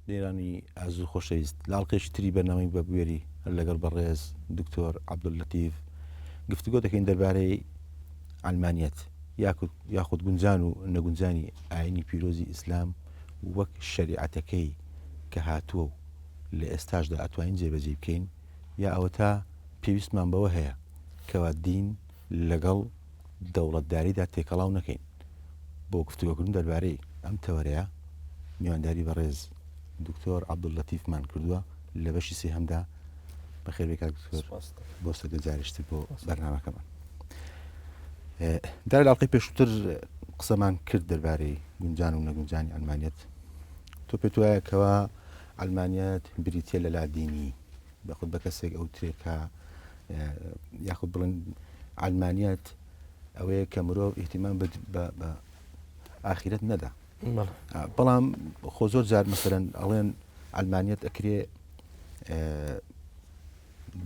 بینەرانی ئازیز و خۆشەویست لە ئەڵقەیەکی تری بەرنامەی بە بوێری هەر لەگەڵ بەڕێز دکتۆر عەبدوللەتیف گفتوگۆ دەکەین دەربارەی عەلمانیەت یاخود گونجان و نەگونجانی ئاینی پیرۆزی ئیسلام وەک شەریعەتەکەی کە هاتووە و لە ئێستاشدا ئەتوانین جێبەجێی بکەین یا ئەوەتا پێویستمان بەوە هەیە کەوا دین لەگەڵ دەوڵەتداریدا تێکەڵاو نەکەین. بۆ گفتوگۆکردن دەربارەی ئەم تەوەرەیە میوانداری بەڕێز دکتۆر عەبدوللەتیفمان کردووە لە بەشی سێهەمدا. بەخێربێی کاک دکتۆر بۆ سەدە جارێکی تر بۆ بەرنامەکەمان. دار لە ئەڵقەی پێشووتر قسەمان کرد دەربارەی گونجان و نەگونجانی ئەلمانیەت. تۆ پێت وایە کەوا ئەلمانیەت بریتیە لە لادینی بەخود بە کەسێک ئەوترێ کە یاخود بڵێن عەلمانیەت ئەوەیە کە مرۆڤ ئیهتیمام بە ئاخیرەت نەدا بەڵام خۆ زۆر جار مەسەرەن ئەڵێن ئەلمانیت ئەکرێ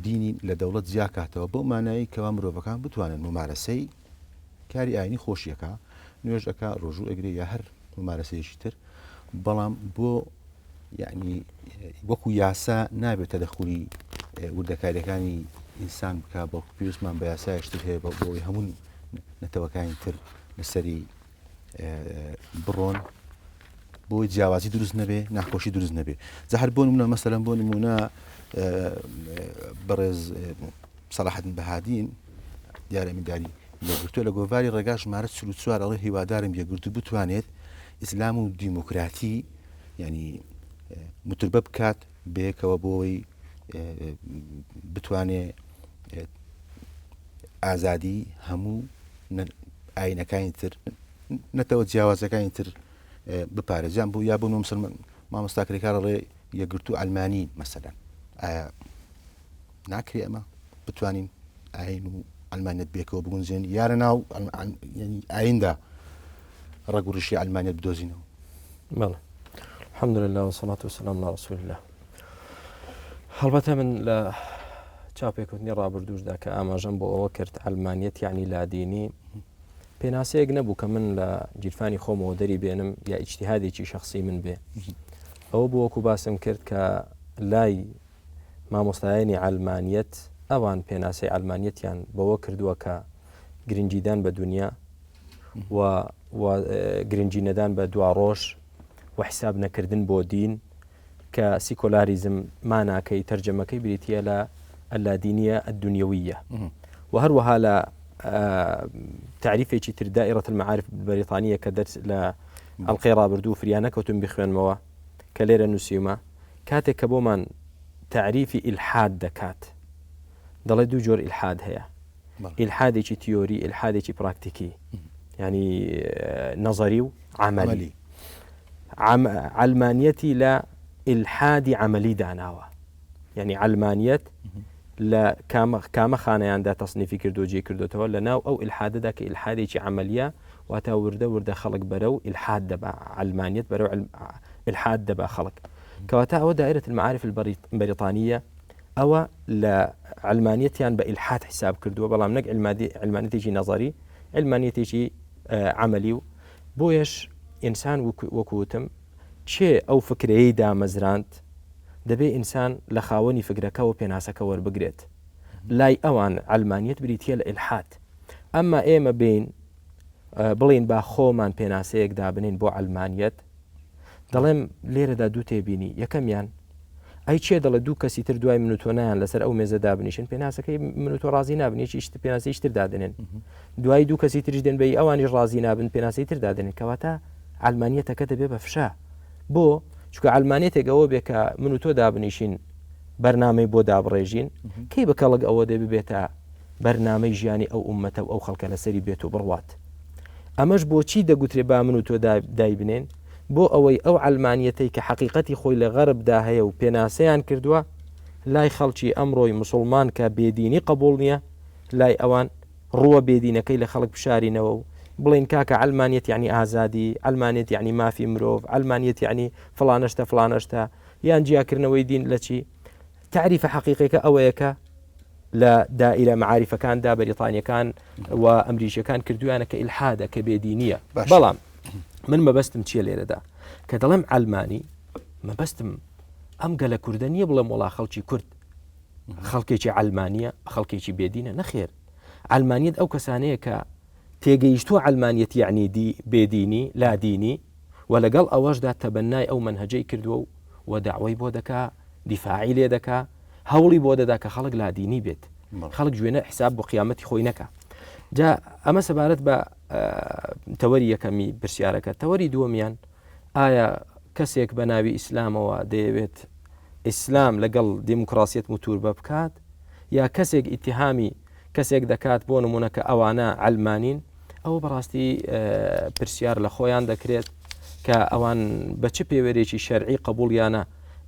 دینی لە دەوڵەت جیاکاتەوە بۆ مانایی کەوا مرۆڤەکان بتوانن ممارەسەی کاری ئاینی خۆشیەکە نوێژ ئەکا ڕۆژوو ئەگرێ یا هەر ممارەسەیەکی تر بەڵام بۆ یعنی وەکو یاسا نابێت تەدەخولی وردەکاریەکانی ئینسان بک بەڵکو پێویستمان بە یاسایشتر هەیە بە بۆی هەموو نەتەوەکانی تر لەسەری بڕۆن بۆی جیاوازی دروست نەبێ ناخۆشی دروست نەبێ جا هەر بۆ نمونە مەسەلەن بۆ نمونە بەڕێز سەلاحەدین بەهادین دیارە ئەمینداری یەکگرتووە لە گۆڤاری ڕێگا ژمارە 44 ئەڵێ هیوادارم یەکگرتوو بتوانێت ئیسلام و دیموکراتی ینی متربە بکات بەیەکەوە بۆی بتوانێ ئازادی هەموو ئاینەکانی تر نەتەوە جیاوازەکانی تر بپارێزیان بوو یا بۆ مسلمان مامۆستا کرێکار ڕێ یەکگرتوو ئەلمانی مەسەلەن ئایا ناکرێ ئەمە بتوانین ئاین و ئەلمانیت بێکەوە بگونجێن یارە ناو ئایندا ڕەگ و ڕیشی ئەلمانیت بدۆزینەوە بەڵێ الحمد لله والصلاة والسلام على رسول الله هەڵبەتە من لە چاپێکوتنی ڕابردووشدا کە ئاماژەم بۆ ئەوە کرد ئەلمانیت یعنی لادینی پێناسەیەک نەبوو کە من لە گیرفانی خۆمەوە دەری بێنم یا ئیجتیهادێکی شخصی من بێ ئەوە بۆ وەکو باسم کرد کە لای مامۆستایانی عەلمانیەت ئەوان پێناسەی عەلمانیەتیان بەوە کردووە کە گرنگیدان بە دونیا و و گرنگی نەدان بە دواڕۆژ و حیساب نەکردن بۆ دین کە سیکۆلاریزم ماناکەی تەرجەمەکەی بریتە لە اللادینیە الدنیویە و هەروەها لە تعریفێکی تر دائرة المعارف البريطانية کە دەرس لە ئەڵلقەی ڕابردوو فریا نەکەوتم بخوێنمەوە کە لێرە نووسیومە کاتێک کە بۆمان تەعریفی ئیلحاد دەکات دەڵێ دوو جۆر ئیلحاد هەیە ئیلحادێکی تیۆری ئیلحادێکی پراکتیکی ینی نەزەری و عملی عەلمانیەتی لە ئیلحادی عملی داناوە یعنی عەلمانیەت لە کامە خانەیاندا تەسنیفی کردو جێ کردوتەوە لە ناو ئەو ئیلحادەدا کە ئیلحادێکی عملیە واتە وردە وردە خەڵک بەرەو ئیلحاد دەبا عەلمانیەت بەرەو ئیلحاد دەبا خەڵک کەواتە ئەوە دائرة المعارف البريطانية ئەوە لە علمانیەتیان بە ئیلحاد حیساب کردووە بەڵام نەک علمانیەتێکی نەزەری علمانیەتێکی عملی و بۆیەش ئینسان وەکوتم چێ ئەو فکرەیەی دامەزراند دەبێ ئینسان لە خاوەنی فکرەکەوە پێناسەکە وەربگرێت لای ئەوان علمانیەت بریتە لە ئیلحاد ئەمما ئێمە بین بڵین با خۆمان پێناسەیەک دابنین بۆ عەلمانیەت دەڵێم لێرەدا دوو تێبینی یەکەمیان ئەی چێ دەڵێ دوو کەسی تر دوای من و تۆ نایان لەسەر ئەو مێزە دابنیشن پێناسەکەی من و تۆ ڕازی نابن یەکی شت پێناسەی تر دادنێن دوای دوو کەسی تریش دێن بەی ئەوانیش ڕازی نابن پێناسەی تر دادنێن کەواتە عەلمانیەتەکە دەبێ بە فشە بۆ چونکە عەلمانیەتێک ئەوە بێ کە من و تۆ دابنیشین بەرنامەی بۆ دابڕێژین کەی بە کەڵک ئەوە دێ ببێتە بەرنامەی ژیانی ئەو ئوممەتە و ئەو خەڵکە لەسەری بێت و بڕوات. ئەمەش بۆچی دەگوترێ با من و تۆ دایبنێن؟ بۆ ئەوەی ئەو عەلمانیەتەی کە حەقیقەتی خۆی لە غەربدا هەیە و پێناسەیان کردووە لای خەڵکی ئەمڕۆی موسوڵمان کە بێدینی قبوڵ نییە لای ئەوان ڕووە بێدینەکەی لە خەڵک بشارینەوە و بڵێین کاکە عەلمانیەت یەعنی ئازادی، عەلمانیەت یەعنی مافی مرۆڤ، عەلمانیەت یەعنی فڵانەشتە فڵانەشتە یان جیاکردنەوەی دین لە چی؟ تەعریفە حەقیقیەکە ئەوەیە کە لە دائیرە مەعاریفەکاندا بەریتانیەکان و ئەمریکیەکان کردویانە کە ئیلحادە کە بێدینیە بەڵام من مەبەستم چییە لێرەدا کە دەڵێم عەلمانی مەبەستم ئەم گەلە کوردە نییە بڵێم وەڵا خەڵکی کورد خەڵکێکی عەلمانیە خەڵکێکی بێدینە نەخێر عەلمانیت ئەو کەسانەیە کە تێگەیشتووە عەلمانیت یعنی دی بێدینی لادینی و لەگەڵ ئەوەشدا تەبەنای ئەو مەنهەجەی کردووە و و داوای بۆ دەکا دیفاعی لێ دەکا هەوڵی بۆ دەدا کە خەڵک لادینی بێت خەڵک گوێنە حساب بۆ قیامەتی خۆی نەکا جا ئەمە سەبارەت بە تەوەری یەکەمی پرسیارەکە تەوەری دووەمیان ئایا کەسێک بە ناوی ئیسلامەوە دەیەوێت ئیسلام لەگەڵ دیموکراسیەت موتوربە بکات یا کەسێک ئیتیهامی کەسێک دەکات بۆ نمونە کە ئەوانە عەلمانین ئەوە بەڕاستی پرسیار لە خۆیان دەکرێت کە ئەوان بە چ پێوەرێکی شەرعی قبولیانە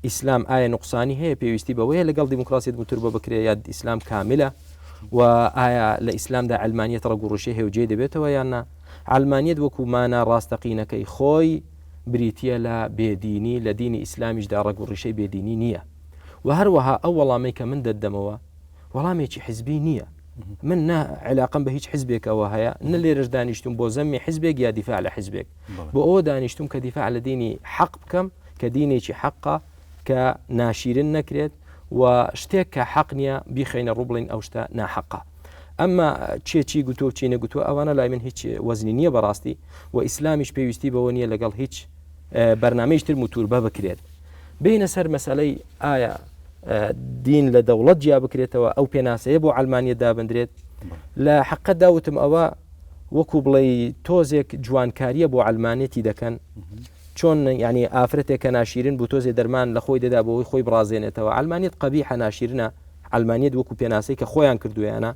ئیسلام ئایا نقصانی هەیە پێویستی بەوەیە لەگەڵ دیموکراسیت موتوربە بکرێ یا ئیسلام کاملە و ئایا لە ئیسلامدا عەلمانیەت ڕەگ و ڕیشەی هەیە و جێی دەبێتەوە یان نا؟ عەلمانیەت وەکو مانا ڕاستەقینەکەی خۆی بریتییە لە بێدینی، لە دینی ئیسلامیشدا ڕەگ و ڕیشەی بێدینی نییە. و هەروەها ئەو وەڵامەی کە من دەتدەمەوە وەڵامێکی حزبی نییە. من نە عیلاقەم بە هیچ حزبێکەوە هەیە، نە لێرەش دانیشتوم بۆ زەمی حزبێک یا دیفاع لە حزبێک. بۆ ئەوە دانیشتوم کە دیفاع لە دینی حەق بکەم کە دینێکی حەقە کە ناشیرن نەکرێت، و شتێک کە حەق نییە بیخەینە ڕوو بڵێین ئەو شتە ناحەقە. ئەمما کێ چی گوتووە و چی نەگوتووە ئەوانە لای من هیچ وەزنی نییە بەڕاستی و ئیسلامیش پێویستی بەوە نییە لەگەڵ هیچ بەرنامەیش تر موتوربە بکرێت. بێینە سەر مەسەلەی ئایا دین لە دەوڵەت جیا بکرێتەوە ئەو پێناسەیە بۆ عەلمانیەت دابندرێت لە حەقەتدا وتم ئەوە وەکو بڵێی تۆزێک جوانکاریە بۆ عەلمانێتی دەکەن چۆن یانی ئافرەتێک کە ناشیرن بوو تۆزێ دەرمان لە خۆی دەدا بۆ ئەوەی خۆی بڕازێنێتەوە عەلمانیەت قەبیحە ناشیرنە عەلمانیەت وەکو پێناسەی کە خۆیان کردویانە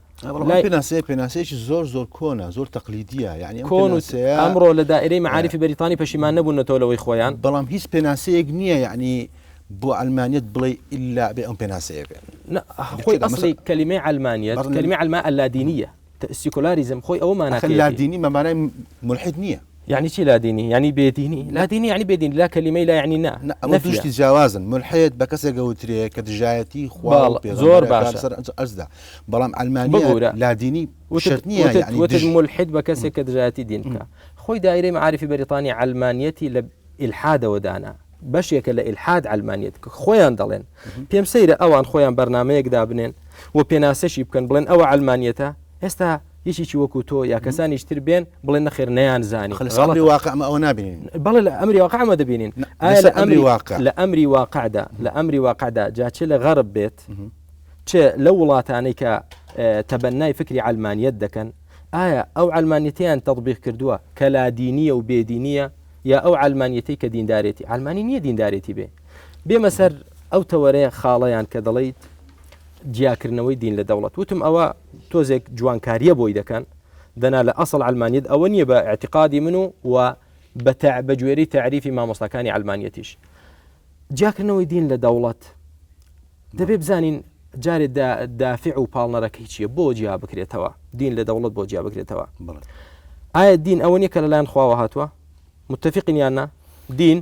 لای پێناسەیە پێناسەیەکی زۆر زۆر کۆنە زۆر تەقلیدیە یعنی کۆن و ئەمڕۆ لە دائرەی مەعاریفی بەریتانی پەشیمان نەبوونەتەوە لەوەی خۆیان بەڵام هیچ پێناسەیەک نییە یعنی بۆ عەلمانیەت بڵێ ئیلا بێ ئەم پێناسەیە بێ خۆی ئەسڵی کەلیمەی عەلمانیەت کەلیمەی عەلما اللادینیە سیکۆلاریزم خۆی ئەوە ماناکەیەتی. ئەخر لادینی بە مانای مولحید نییە. یەعنی چی لادینی؟ یەعنی بێدینی؟ لادینی یەعنی بێدینی، لا کەلیمەی لا یەعنی نا، نا ئەمە دوو نەفیە. شتی جیاوازن، مولحید بە کەسێک ئەوترێ کە دژایەتی خوا و باڵ زۆر پێغەمبەر ئەکا باشە. لەسەر ئەرزدا، بەڵام عەلمانیەت ببورە لادینی وتت شەرت نییە وتت یەعنی وتت دژ مولحید بە کەسێک کە دژایەتی دین بکا. خۆی دایرەی مەعاریفی بەریتانی عەلمانیەتی لە ئیلحادەوە دانا. بەشێکە لە ئیلحاد عەلمانیەت کە خۆیان دەڵێن. پێم سەیرە ئەوان خۆیان بەرنامەیەک دابنێن و پێناسەشی بکەن بڵێن ئەوە عەلمانیەتە، ئێستا یەکێکی وەکو تۆ یا کەسانیش تر بێن بڵێن نەخێر نەیانزانی. خە لەسەر ئەمری غەڵەتە. واقع ئەمە ئەوە نابینین. بەڵێ لە ئەمری واقع ئەمە دەبینین. نا، ئایا لەسەر لە ئەمری ئەمری واقع. لە ئەمری واقعدا لە ئەمری واقعدا جا چ لە غەرب بێت چ لەو وڵاتانەی کە تەبەنای فکری عەلمانیەت دەکەن ئایا ئەو عەلمانیەتەیان تەتبیق کردووە کە لادینیە و بێدینیە یا ئەو عەلمانیەتەی کە دیندارێتی عەلمانی نییە دیندارێتی بێ بێمە سەر ئەو تەوەرەیە خاڵەیان کە دەڵیت جیاکردنەوەی دین لە دەوڵەت وتم ئەوە تۆزێک جوانکاریە بۆی دەکەن دەنا لە ئەسڵ عەلمانیەت ئەوە نییە بە اعتقادی من و و بە گوێرەی تەعریفی مامۆستاکانی عەلمانیەتیش جیاکردنەوەی دین لە دەوڵەت دەبێ بزانین جارێ دافع و پاڵنەرەکەی چییە بۆ جیا بکرێتەوە دین لە دەوڵەت بۆ جیا بکرێتەوە ئایا دین ئەوە نییە کە لەلایەن خواوە هاتووە متفقین یان نا دین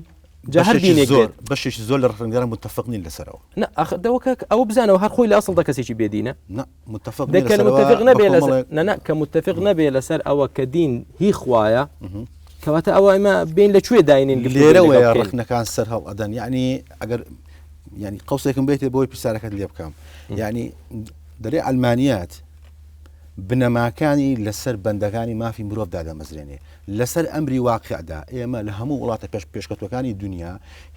جا هەر دینێک زۆر بەشێکی زۆر لە ڕەخنەگران متفق نین لەسەرەوە نا ئەخ دەوەکە ئەوە بزانەوە هەر خۆی لە ئەسڵدا کەسێکی بێدینە نا متفق دەکەن متفق نەبێ لەسەر نا کە متفق نەبێ لەسەر ئەوە کە دین هی خوایە کەواتە ئەوە ئێمە بین لە کوێ داینین لێرەوەیە ڕەخنەکان سەر هەڵ ئەدەن یعنی ئەگەر یعنی قوسێکم بێتێ بۆی پرسیارەکەت لێ بکەم یعنی دەرێ ئەلمانیات بنەماکانی لەسەر بەندەکانی مافی مرۆڤ دادەمەزرێنێ لەسەر ئەمری واقعدا ئێمە لە هەموو وڵاتە پێش پێشکەوتوەکانی دنیا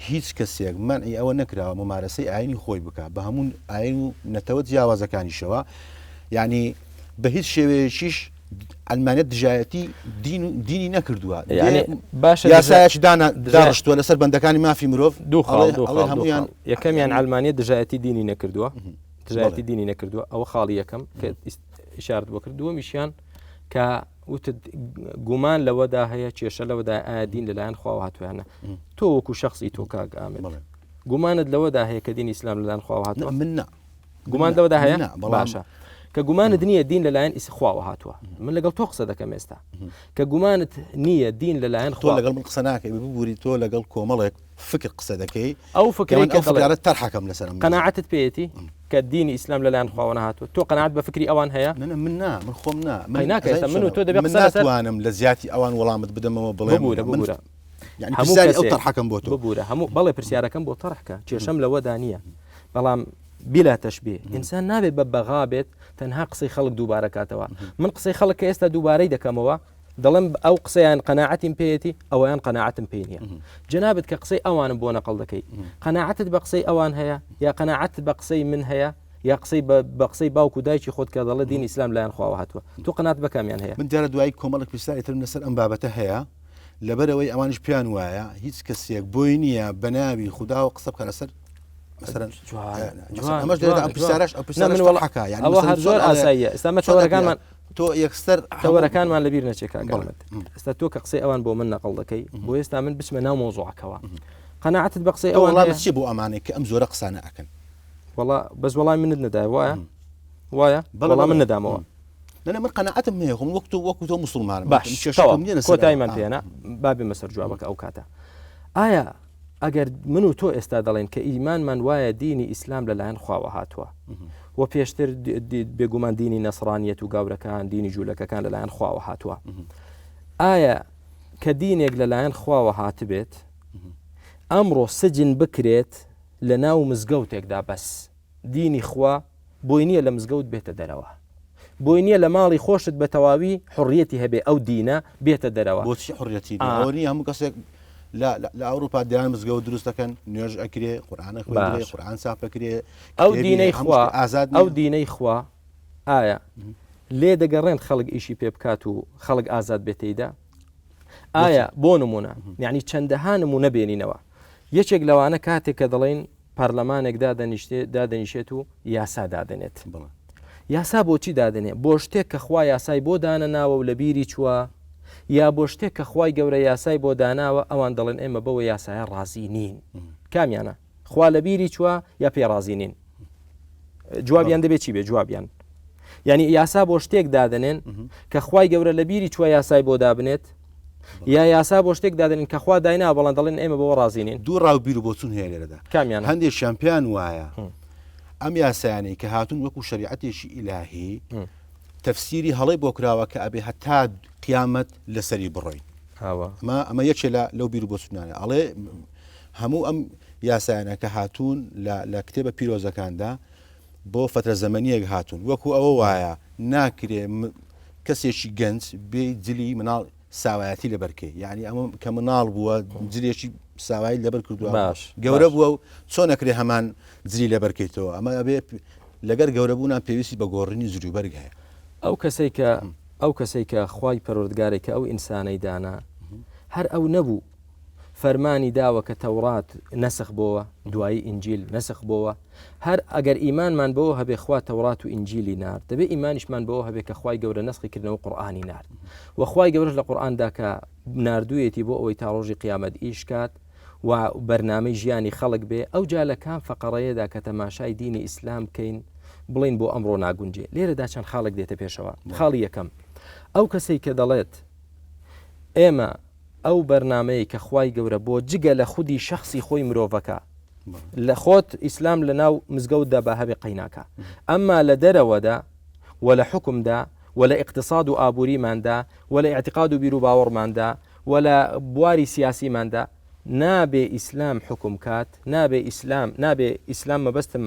هیچ کەسێک مەنعی ئەوە نەکراوە ممارەسەی ئاینی خۆی بکە بە هەموو ئاین و نەتەوە جیاوازەکانیشەوە یعنی بە هیچ شێوەیەکیش ئەلمانیت دژایەتی دین و دینی نەکردووە یعنی باشە یاسایەکی دانا داڕشتووە لەسەر بەندەکانی مافی مرۆڤ دوو خاڵ دوو ئەڵێ خاڵ هەمویان یەکەمیان عەلمانیت دژایەتی دینی نەکردووە دژایەتی دینی نەکردووە ئەوە خاڵی یەکەم کە ئشارت بۆ کرد دووەمیشیان کە وتت گومان لەوەدا هەیە کێشە لەوەدا ئایا دین لەلایەن خواوە هاتوویانە تۆ وەکو شخصی تۆ کاک ئامێد گومانت لەوەدا هەیە کە دین ئیسلام لەلایەن خواوە هاتووە من نا گومان لەوەدا هەیە باشە کە گومانت نییە دین لەلایەن ئیس خواوە هاتووە من لەگەڵ تۆ قسە دەکەم ئێستا کە گومانت نییە دین لەلایەن خۆ لەگەڵ من قسە ناکەی ببوری تۆ لەگەڵ کۆمەڵێک فکر قسە دەکەی ئەو فکرەی کە دەڵێت تەرحەکەم لەسەر قەناعەتت پێیەتی کە دینی ئیسلام لەلایەن خواوە نەهاتووە تۆ قەناعەت بە فکری ئەوان هەیە من نا من خۆم نا من ناکە ئێستا من و تۆ دەبێت قسە لەسەر ناتوانم لە زیاتی ئەوان وەڵامت بدەمەوە بڵێ ببورە ببورە. یعنی پرسیاری ئەو تەرحەکەم بۆ تۆ. ببورە هەموو بەڵێ پرسیارەکەم بۆ تەرحکە کێشەم لەوەدا نییە بەڵام بلا تشبیه ئینسان نابێت بە بەغا بێت تەنها قسەی خەڵک دووبارە کاتەوە من قسەی خەڵک کە ئێستا دووبارەی دەکەمەوە دەڵێم ئەو قسەیان قەناعەتیم پێیەتی ئەویان قەناعەتم پێ نییە جەنابت کە قسەی ئەوانم بۆ نەقڵ دەکەی قەناعەتت بە قسەی ئەوان هەیە یا قەناعەتت بە قسەی من هەیە یا قسەی بە قسەی باوک و دایکی خۆت کە دەڵێ دین ئیسلام لایەن خواوە هاتووە تۆ قەنات بە کامیان هەیە؟ من دیارە دوایی کۆمەڵێک پرسیاری ترم لەسەر ئەم بابەتە هەیە لەبەرئەوەی ئەوانیش پێیان وایە هیچ کەسێک بۆی نییە بە ناوی خوداوە قسە بکات لەسەر مثلا ئەمەش دێتە ئەم پرسیارەش ئەو پرسیارەش تەرحەکە یعنی ئەوە هەر زۆر ئاساییە ئێستا مە تەوەرەکانمان تۆ یەکسەر تەوەرەکانمان لەبیر نەچێ کاک ئەحمەد ئێستا تۆ کە قسەی ئەوان بۆ من نەقڵ دەکەی بۆ ئێستا من بچمە ناو مەوزوعەکەوە قەناعەتت بە قسەی ئەوان وەڵامت چی بۆ ئەمانەی کە ئەم زۆرە قسانە ئەکەن؟ وەڵا بەس وەڵامی منت نەدایە وایە وایە بەڵام من نەدامەوە نە من قەناعەتم هەیە خۆم وەک تۆ وەکو تۆ مسلمانم باش کۆتاییمان پێێنە بابێ مەسەر جوابەکە ئەو کاتە ئایا ئەگەر من و تۆ ئێستا دەڵێن کە ئیمانمان وایە دینی ئیسلام لەلایەن خواوە هاتووە و پێشتر بێگومان دینی نەسرانیەت و گاورەکان دینی جوولەکەکان لەلایەن خواوە هاتووە ئایا کە دینێک لەلایەن خواوە هاتبێت ئەمڕۆ سجن بکرێت لە ناو مزگەوتێکدا بەس دینی خوا بۆی نییە لە مزگەوت بێتە دەرەوە بۆی نییە لە ماڵی خۆشت بە تەواوی حڕیەتی هەبێ ئەو دینە بێتە دەرەوە. بۆچی حڕیەتی نییە؟ ئەوە نییە هەموو کەسێک لە ئەوروپا دەیان مزگەوت دروست دەکەن نوێژ ئەکرێ قورئان ئەخوێندرێ قورئان چاپ ئەکرێ ئەو دینەی خوا ئازاد ئەو دینەی خوا ئایا لێ دەگەڕێن خەڵک ئیشی پێ بکات و خەڵک ئازاد بێت تێیدا؟ ئایا بۆ نمونە یعنی چەندەها نمونە بێنینەوە یەکێک لەوانە کاتێک کە دەڵێن پەرلەمانێک دادەنیشێت و یاسا دادەنێت یاسا بۆچی دادەنێ بۆ شتێک کە خوا یاسای بۆ دانەناوە و لە بیری چووە یا بۆ شتێک کە خوای گەورە یاسای بۆ داناوە ئەوان دەڵێن ئێمە بەوە یاسایە ڕازی نین کامیانە خوا لە بیری چووە یا پێ ڕازی نین جوابیان دەبێت چی بێ جوابیان یعنی یاسا بۆ شتێک دادەنێن کە خوای گەورە لە بیری چوە یاسای بۆ دابنێت یا یاسا بۆ شتێک دادەنین کە خوا داینا بەڵام دەڵێن ئێمە بەوە ڕازی نین. دوو ڕا و بیر و بۆچوون هەیە لێرەدا. کامیانە؟ هەندێکیان پێیان وایە ئەم یاسایانەی کە هاتوون وەکو شەریعەتێکی ئیلاهی تەفسیری هەڵەی بۆ کراوە کە ئەبێ هەتا قیامەت لەسەری بڕۆین. ئەمە ئەمە یەکێ لە لەو بیر و بۆچوونانە ئەڵێ هەموو ئەم یاسایانە کە هاتوون لە کتێبە پیرۆزەکاندا بۆ فەترە زەمەنیەک هاتوون وەکو ئەوە وایە ناکرێ کەسێکی گەنج بێ جلی مناڵ ساوایەتی لەبەرکەی یعنی ئەمە کە مناڵ بووە جلێکی ساوایی لەبەر کردووە باش گەورە بووە و چۆن نەکرێ هەمان جلی لەبەرکەیتەوە ئەمە ئەبێ لەگەر گەورەبوونان پێویستی بە گۆڕینی جلوبەرگ هەیە. ئەو کەسەی کە ئەو کەسەی کە خوای پەروەردگارێک کە ئەو ئینسانەی دانا هەر ئەو نەبوو فەرمانی داوە کە تەورات نەسخ بۆوە دوایی ئینجیل نەسخ بۆوە هەر ئەگەر ئیمانمان بەوە هەبێ خوا تەورات و ئینجیلی نارد دەبێ ئیمانیشمان بەوە هەبێ کە خوای گەورە نەسخی کردنەوە قورئانی نارد و خوای گەورەش لە قورئاندا کە ناردوویەتی بۆ ئەوەی تا ڕۆژی قیامەت ئیش کات و بەرنامەی ژیانی خەڵک بێ ئەوجا لە کام فەقەڕەیەدا کە تەماشای دینی ئیسلام بکەین بڵێین بۆ ئەمڕۆ ناگونجێ لێرەدا چەند خاڵێک دێتە پێشەوە خاڵی یەکەم ئەو کەسەی کە دەڵێت ئێمە ئەو بەرنامەیە کە خوای گەورە بۆ جگە لە خودی شخصی خۆی مرۆڤەکە لە خۆت ئیسلام لە ناو مزگەوتدا بە هەبێ قەیناکە ئەمما لە دەرەوەدا و لە حکومدا و لە اقتصاد و ئابووریماندا و لە اعتقاد و بیر و باوەڕماندا و لە بواری سیاسیماندا نابێ ئیسلام حکوم کات نابێ ئیسلام نابێ ئیسلام مەبەستم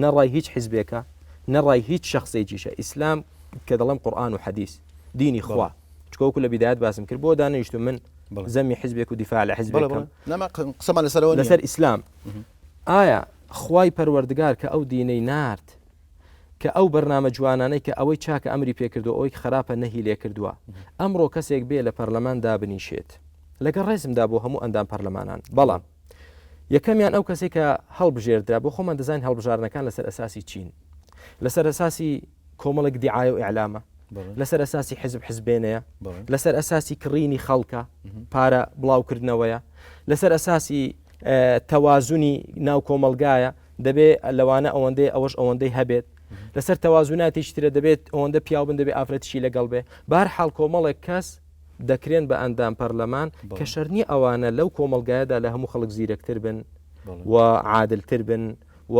نە ڕای هیچ حزبێکە نە ڕای هیچ شخصێکیشە ئیسلام کە دەڵێم قورئان و حەدیث دینی خوا چونکە وەکو لە بیدایەت باسم کرد بۆ دانیشتم من زەمی حزبێک و دیفاع لە حزبێک بکەم قسەمان لەسەرەوە لەسەر ئیسلام ئایا خوای پەروەردگار کە ئەو دینەی نارد کە ئەو بەرنامە جوانانەی کە ئەوەی چاکە ئەمری پێکردو ئەوەی خراپە نەهی لێکردووە ئەمڕۆ کەسێک بێ لە پەرلەمان دابنیشێت لەگەڵ ڕێزمدا بۆ هەموو ئەندام پەرلەمانان بەڵام یەکەمیان ئەو کەسێک کە هەڵبژێردرا بۆ خۆمان دەزانین هەڵبژاردنەکان لەسەر ئەساسی چین لەسەر ئەساسی کۆمەڵێک دیعاە و ئیعلامە لەسەر ئەساسی حزب حزبێنەیە لەسەر ئەساسی کڕینی خەڵکە پارە بڵاوکردنەوەیە لەسەر ئەساسی تەوازنی ناو کۆمەلگایە دەبێ لەوانە ئەوەندەی ئەوەش ئەوەندەی هەبێت لەسەر تەوازناتیش ترە دەبێت ئەوەندە پیاو بن دەبێت ئافرەتیشی لەگەڵ بێ بار حاڵ کۆمەڵێک کەس دەکرێن بە ئەندام پەرلەمان کە شەرنی ئەوانە لەو کۆمەلگایەدا لە هەموو خەڵک زیرەکتر بن و عادلتر بن و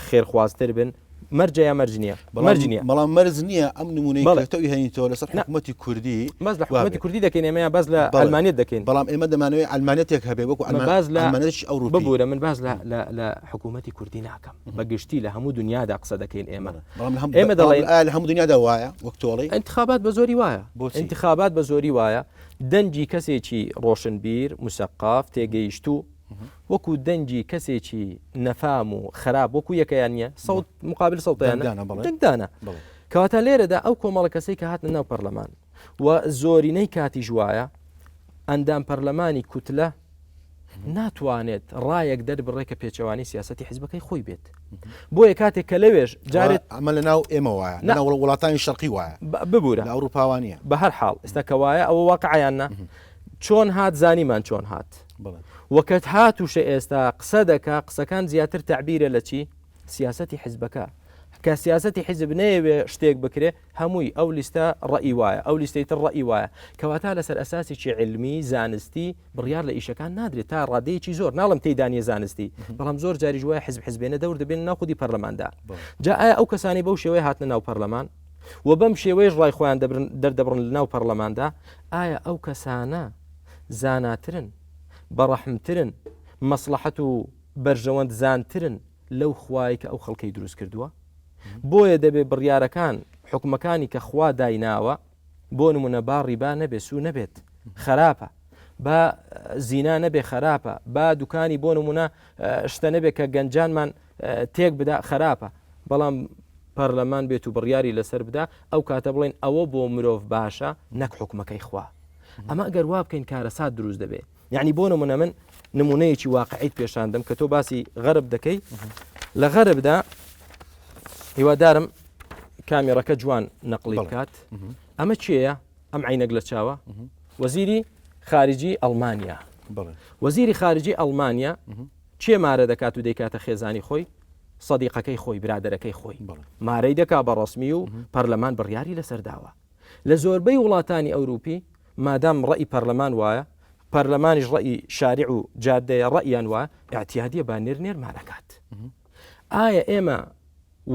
خێرخوازتر بن. مەرجە یا مەرج نییە؟ مەرج نییە. بەڵام مەرج نییە ئەم نمونەی کە تۆ ئیهێنیتەوە لەسەر حکوومەتی کوردی باس لە حکوومەتی کوردی دەکەین ئێمە یا باس لە عەلمانیەت دەکەین؟ بەڵام ئێمە دەمانەوێت عەلمانیەتێک هەبێ وەکو باس لە عەلمانیەتێکی ئەوروپی. ببورە من باس لە حکوومەتی کوردی ناکەم بە گشتی لە هەموو دنیادا قسە دەکەین ئێمە. بەڵام ئێمە دەڵێین ئایا لە هەموو دنیادا وایە وەک تۆ ئەڵێی؟ ئینتخابات بە زۆری وایە. بۆچی؟ ئینتخابات بە زۆری وایە دەنگی کەسێکی ڕۆشنبیر، موسەقەف، تێگەیشتوو وەکو دەنگی کەسێکی نەفام و خراپ وەکو یەکەیان نییە سەوت مقابل سەوتیان دەنگدانە کەواتە لێرەدا ئەو کۆمەڵە کەسەی کە هاتنە ناو پەرلەمان و زۆرینەی کاتیش وایە ئەندام پەرلەمانی کوتلە ناتوانێت ڕایەک دەربڕێ کە پێچەوانی سیاستی حزبەکەی خۆی بێت بۆیە کاتێک کە لەوێش جارێت ئەمە لە ناو ئێمە وایە ناو وڵاتانی شەرقی وایە ببوورە لە ئەوروپاوانە بە هەر حاڵ ئێستا کەوایە ئەوە واقعیان نە چۆن هات زانیمان چۆن هات وە کە هاتوشە ئێستا قسە دەکا قسەکان زیاتر تەعبیرە لە چی سیاسەتی حزبەکە کە سیاسەتی حیزب نەیەوێ شتێک بکرێ هەمووی ئەو لیستە ڕئی وایە ئەو لیستەی تر ڕئی وایە کەواتە لەسەر ئەساسێکی علمی زانستی بڕیار لە ئیشەکان نادرێت تا ڕادەیەکی زۆر ناڵم تێدانە زانستی بەڵام زۆر جاریش وایە حزب حزبێنە دەور دەبێن ناو خودی پەرلەماندا جا ئایا ئەو کەسانی بەو شێوەیە هاتنە ناو پەرلەمان و بەم شێوەیەش ڕای خۆیان دەبرن دەردەبڕن لە ناو پەرلەماندا، ئایا ئەو کەسانە زاناترن، بەڕەحمترن، مەسڵەحەت و بەرژەوەند زانترن لەو خوایەی کە ئەو خەڵکەی دروست کردووە؟ بۆیە دەبێ بڕیارەکان، حوکمەکانی کە خوا دایناوە، بۆ نمونە با ڕیبا نەبێ سوو نەبێت خەراپە، با زینا نەبێ خەراپە، با دوکانی بۆ نمونە شتە نەبێ کە گەنجانمان تێک بدا خەراپە بەڵام پەرلەمان بێت و بڕیاری لەسەر بدا ئەو کاتە بڵێن ئەوە بۆ مرۆڤ باشە نەک حکومەکەی خوا ئەمە ئەگەر وا بکەین کارەسات دروست دەبێت یعنی بۆ نمونە من نمونەیەکی واقعیت پێشاندم کە تۆ باسی غەرب دەکەی لە غەربدا هیوادارم کامیڕەکە جوان نەقلی بکات ئەمە چێە ئەم عینەک لە چاوە وەزیری خارجی ئەڵمانیا وەزیری خارجی ئەڵمانیا کێ مارە دەکات و دەیکاتە خێزانی خۆی؟ سەدیقەکەی خۆی، برادەرەکەی خۆی. مارەی دەکا بە ڕەسمی و پەرلەمان بڕیاری لەسەر داوە. لە زۆربەی وڵاتانی ئەوروپی مادام ڕەئی پەرلەمان وایە، پەرلەمانیش ڕەئی شارع و جادەیە ڕەئیان وایە، ئیعتیادیە با نێر نێر مارەکات. ئایا ئێمە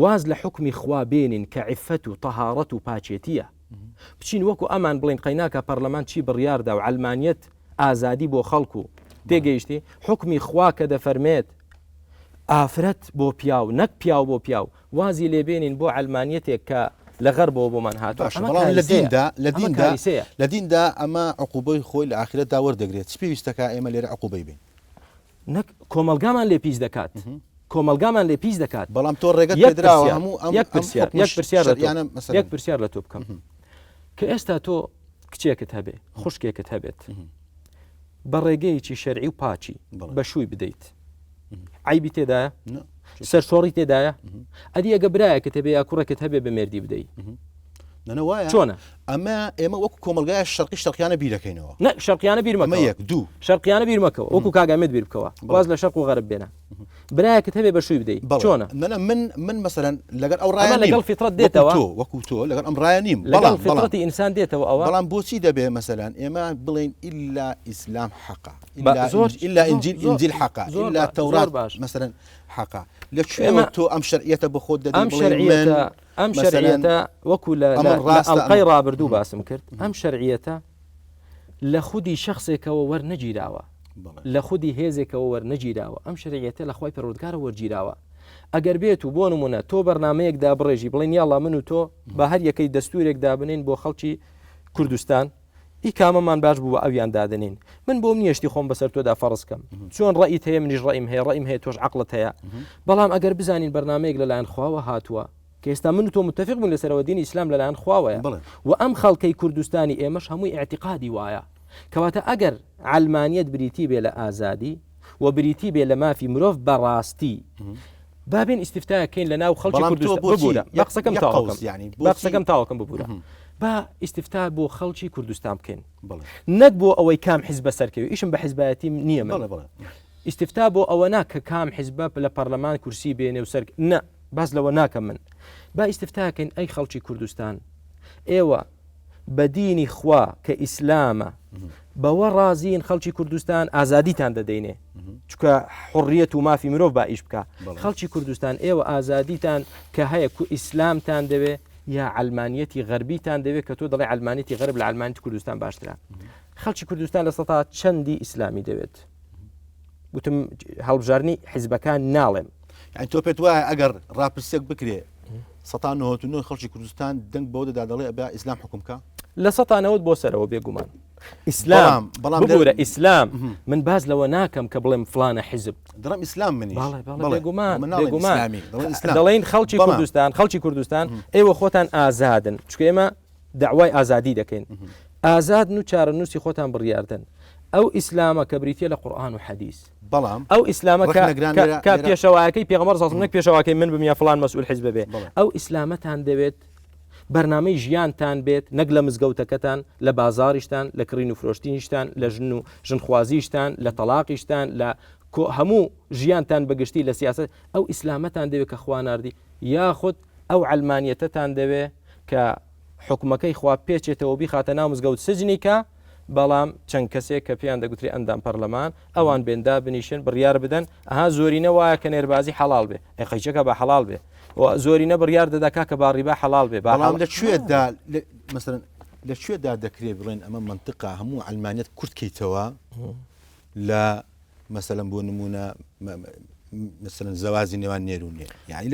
واز لە حوکمی خوا بێنین کە عیفەت و تەهارەت و پاکێتیە بچین وەکو ئەمان بڵین قەیناکە پەرلەمان چی بڕیاردا و عەلمانیەت ئازادی بۆ خەڵک و تێگەیشتی حوکمی خوا کە دەفەرمێت ئافرەت بۆ پیاو نەک پیاو بۆ پیاو وازی لێبێنین بۆ عەلمانیەتێک کە لە غەربەوە بۆمان هاتووە باشە بەڵام لە دیندا لە دیندا لە دیندا ئەمە عقوبەی خۆی لە ئاخرەتدا وەردەگرێت چ پێویستەکە ئێمە لێرە عقوبەی بین نەک کۆمەڵگامان لێ پیس دەکات کۆمەڵگامان لێ پیس دەکات بەڵام تۆ ڕێگەت پێدراوە هەموو ئەم یەک پرسیار یەک پرسیار لە تۆ یەک پرسیار لە تۆ بکەم کە ئێستا تۆ کچێکت هەبێ خوشکێکت هەبێت بە ڕێگەیەکی شەرعی و پاچی بە شووی بدەیت عیبی تێدایە سەرشۆڕی تێدایە ئەدی ئەگە برایەکت هەبێ یا کوڕێکت هەبێ بە مێردی بدەیت نەوایە چۆنە ئەمە ئێمە وەکو کۆمەلگای شەرقی شەرقیانە بیرەکەینەوە نە شەرقیانە بیرمەکە یەک دوو شەرقیانە بیرمەکەوە وەکو کاگامێت بیر بکەوە باز لە شەرق و غەرب بێنە برایەکت هەبێ بە شووی بدەیت چۆنە نە من من مەسەرەن لەگەر ئەو ڕای لەگەڵ فیترەت دێتەوە تۆ وەکو تۆ لەگەڵ ئەم ڕایە نیم بەڵام فیترەتی ئینسان دێتەوە ئەوە بەڵام بۆچی دەبێ مەسەلەن ئێمە بڵێن ئیلا ئیسلام حەقە زۆر ئیلا ئینجیل ئینجیل حەقە ئیلا تەورات باش مەسەلەن حەقە لە کوێ تۆ ئەم شەرعیەتە بە خۆت دەدەی ئەم شەرعیەتە ئەم شەرعیەتە وەکو لە ئەڵقەی ڕابردوو باسم کرد ئەم شەرعیەتە لە خودی شخصێکەوە وەرنەگیراوە لە خودی هێزێکەوە وەرنەگیراوە ئەم شەرعیەتە لە خوای پەروەردگارە وەرگیراوە ئەگەر بێت و بۆ نمونە تۆ بەرنمەیەک دابڕێژی بڵێن یاڵا من و تۆ بە هەر یەکەی دەستورێک دابنین بۆ خەڵکی کوردستان ئی کامەمان باش بوو بە ئەویان دادەنین من بۆم نییە شتی خۆم بەسەر تۆدا فەرز کەم چۆن ڕەئیت هەیە منیش ڕەئیم هەیە ڕەئیم هەیە تۆش عەقڵت هەیە بەڵام ئەگەر بزانین بەرنمەیەک لەلایەن خواوە هاتووە کە ئێستا من و تۆ متفق بوون لەسەرەوە دینی ئیسلام لەلایەن خواوەیە و ئەم خەڵکەی کوردستانی ئێمەش هەمووی ئاعتقادی وایە کەواتە ئەگەر عەلمانیەت بریتی بێ لە ئازادی و بریتی بێ لە مافی مرۆڤ بەڕاستی با بێن ئیستیفتایەک کەین لە ناو خەڵکی کوردستان ببورە با قسەکەم تەواو کەم با قسەکەم تەواو کەم ببورە با ئیستیفتا بۆ خەڵکی کوردستان بکەین نەک بۆ ئەوەی کام حیزبە سەرکەوی ئیشم بە حیزبایەتی نییە من ئیستیفتا بۆ ئەوە نا کە کام حیزبە لە پەرلەمان کورسی بێنێ و سەر نە باس لەوە ناکەم من با ئیستیفتاکەین ئەی خەڵکی کوردستان ئێوە بە دینی خوا کە ئیسلامە. بەوە ڕازین خەڵکی کوردستان ئازادیتان دەدەینێ چکە حڕیەت و مافی مرۆڤ با ئیش بکە خەڵکی کوردستان ئێوە ئازادیتان کە هەیە کو ئیسلامتان دەوێ یا عەلمانیەتی غەربیتان دەوێت کە تۆ دەڵێ عەلمانیەتی غەرب لە عەلمانیەتی کوردستان باشترە خەڵکی کوردستان لە سەتا چەندی ئیسلامی دەوێت گوتم هەڵبژاردنی حیزبەکان ناڵێم یعنی تۆ پێت وایە ئەگەر ڕاپرسێک بکرێ سەتا 99 خەڵکی کوردستان دەنگ بەوە دەدا دەڵێ ئەبا ئیسلام حکوم بکا لە سەتا 90 بۆ سەرەوە بێگومان ئیسلام بەڵام ببورە ئیسلام من باز لەوە ناکەم کە بڵێم فلانە حیزب دەڵێم ئیسلام منیش بێگومان بێگومان دەڵێن خەڵکی کوردستان خەڵکی کوردستان ئێوە خۆتان ئازادن چونکە ئێمە داوای ئازادی دەکەین ئازادن و چارەنووسی خۆتان بڕیاردەن ئەو ئیسلامە کە بریتە لە قورآن و حەدیث بەڵام ئەو ئیسلامە کە پێشەوایەکەی پێغەمبەر صلی الله پێشەواکەی من بم یا فلان مەسئول حزب بێ ئەو ئیسلامەتان دەوێت بەرنامەی ژیانتان بێت نەک لە مزگەوتەکەتان لە بازاریشتان لە کڕین و فرۆشتنیشتان لە ژن و ژنخوازیشتان لە تەلاقیشتان لە هەموو ژیانتان بەگشتی لە سیاست ئەو ئیسلامەتان دەوێت کە خوا ناردی یاخود ئەو عەلمانیەتەتان دەوێ کە حکومەکەی خوا پێچێتەوە بیخاتە ناو مزگەوت سجنی کا بەڵام چەند کەسێک کە پێیان دەگوترێ ئەندام پەرلەمان ئەوان بێن دابنیشن بڕیار بدەن ئەها زۆرینە وایە کە نێربازی حەڵاڵ بێ ئەی قەیچەکە بە حەڵاڵ بێ و زۆرینە بڕیار دەدا کاکە با ڕیبا حەڵاڵ بێ بەڵام لە کوێدا مەسەلەن لە کوێدا دەکرێ بڵێن ئەمە مەنتقە هەموو عەلمانیەت کورت کەیتەوە لە مەسەلەن بۆ نمونە مەسەلەن زەوازی نێوان نێر و نێر یعنی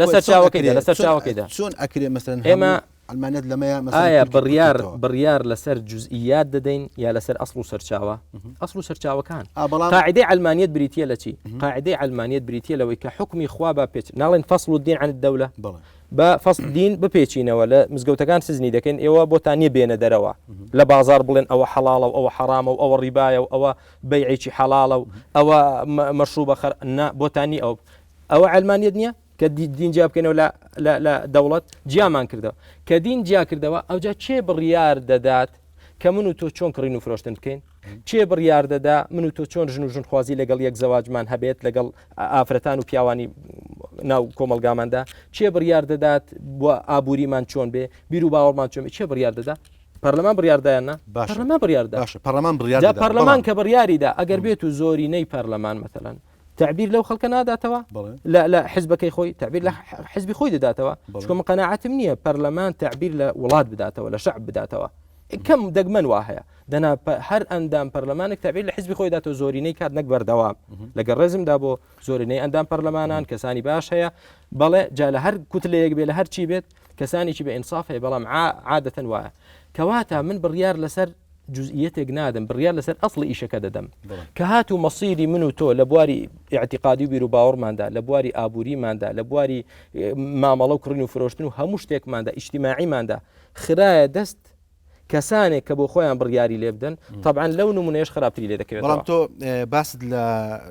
لەسەر چاوەکەیدا لەسەر چاوەکەیدا چۆن ئەکرێ مەسەلەن ئێمە ئەلمانیت لەمەیە ئایا بڕیار بڕیار لەسەر جزئیات دەدەین یا لەسەر ئەسڵ و سەرچاوە ئەسڵ و سەرچاوەکان قاعدەی عەلمانیەت بریتە لە چی قاعدەی عەلمانیەت بریتە لەوەی کە حکمی خوا با پێچ ناڵێن فەصل الدین عن الدولة بە فەصل دین بپێچینەوە لە مزگەوتەکان سزنی دەکەین ئێوە بۆتان نییە بێنە دەرەوە لە بازار بڵێن ئەوە حەڵاڵە و ئەوە حەرامە و ئەوە ڕیبایە و ئەوە بەیعێکی حەڵاڵە و ئەوە مەشروبە خەر نا بۆتان نییە ئەو ئەوە عەلمانیەت نییە کە دین جیا بکەینەوە لە لە دەوڵەت جیامان کردەوە کە دین جیا کردەوە ئەوجا کێ بڕیار دەدات کە من و تۆ چۆن کڕین و فرۆشتن بکەین کێ بڕیار دەدا من و تۆ چۆن ژن و ژنخوازی لەگەڵ یەک زەواجمان هەبێت لەگەڵ ئافرەتان و پیاوانی ناو کۆمەلگاماندا کێ بڕیار دەدات بۆ ئابووریمان چۆن بێ بیر و باوەڕمان چۆن بێ کێ بڕیار دەدا پەرلەمان بڕیاردایان نا پەرلەمان بڕیاردا پەرلەمان بڕیار پەرلەمان کە بڕیاریدا ئەگەر بێت و زۆرینەی پەرلەمان مەسەلەن تەعبیر لەو خەڵکە ناداتەوە لە حزبەکەی خۆی تەعبیر لە حزبی خۆی دەداتەوە چونکە من قەناعەتم نییە پەرلەمان تەعبیر لە وڵات بداتەوە لە شعب بداتەوە کەم دەگمەن وا هەیە دەنا هەر ئەندام پەرلەمانێک تەعبیر لە حزبی خۆی داتەوە زۆرینەی کات نەک بەردەوام لەگەڵ ڕێزمدا بۆ زۆرینەی ئەندام پەرلەمانان کەسانی باش هەیە بەڵێ جا لە هەر کوتلەیەک بێ لە هەر چی بێت کەسانێکی بە ئینساف هەیە بەڵام عادەتەن وایە کەواتە من بڕیار لەسەر جزئیەتێک نادەم بڕیار لەسەر ئەسڵی ئیشەکە دەدەم کە هات و مەسیری من و تۆ لە بواری ئیعتیقادی و بیر و باوەڕماندا لە بواری ئابووریماندا لە بواری مامەڵە و کڕین و فرۆشتن و هەموو شتێکماندا ئیجتیماعیماندا خرایە دەست کەسانێک کە بۆ خۆیان بڕیاری لێ بدەن تەبعەن لەو نمونەیەش خراپتری لێ دەکەوێتەوە. بەڵام تۆ باست لە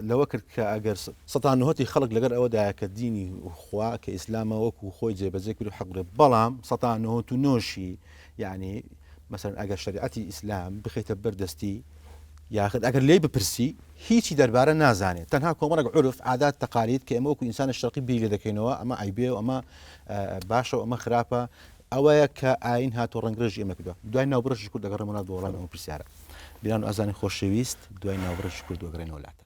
لەوە کرد کە ئەگەر سەتا نهۆتی خەڵک لەگەر ئەوەدایە کە دینی خوا کە ئیسلامە وەکو خۆی جێبەجێ کرد و حەق بێت بەڵام سەتا نهۆت و نۆشی یعنی مەسەلەن ئەگەر شەریعەتی ئیسلام بخەیتە بەر دەستی یاخد ئەگەر لێی بپرسی هیچی دەربارە نازانێت تەنها کۆمەڵێک عورف عادات تەقالید کە ئێمە وەکو ئینسانە شەرقی بیری لێ دەکەینەوە ئەمە عەیبێ و ئەمە باشە و ئەمە خراپە ئەوەیە کە ئاین هاتووە ڕەنگڕێژی ئێمە کردووە دوای ناوبڕێکی کورت دەگەڕێمەوە بۆ وەڵامی ئەو پرسیارە بیران و ئازانی خۆشەویست دوای ناوبڕێکی کورت دەگەڕێنەوە لاتان.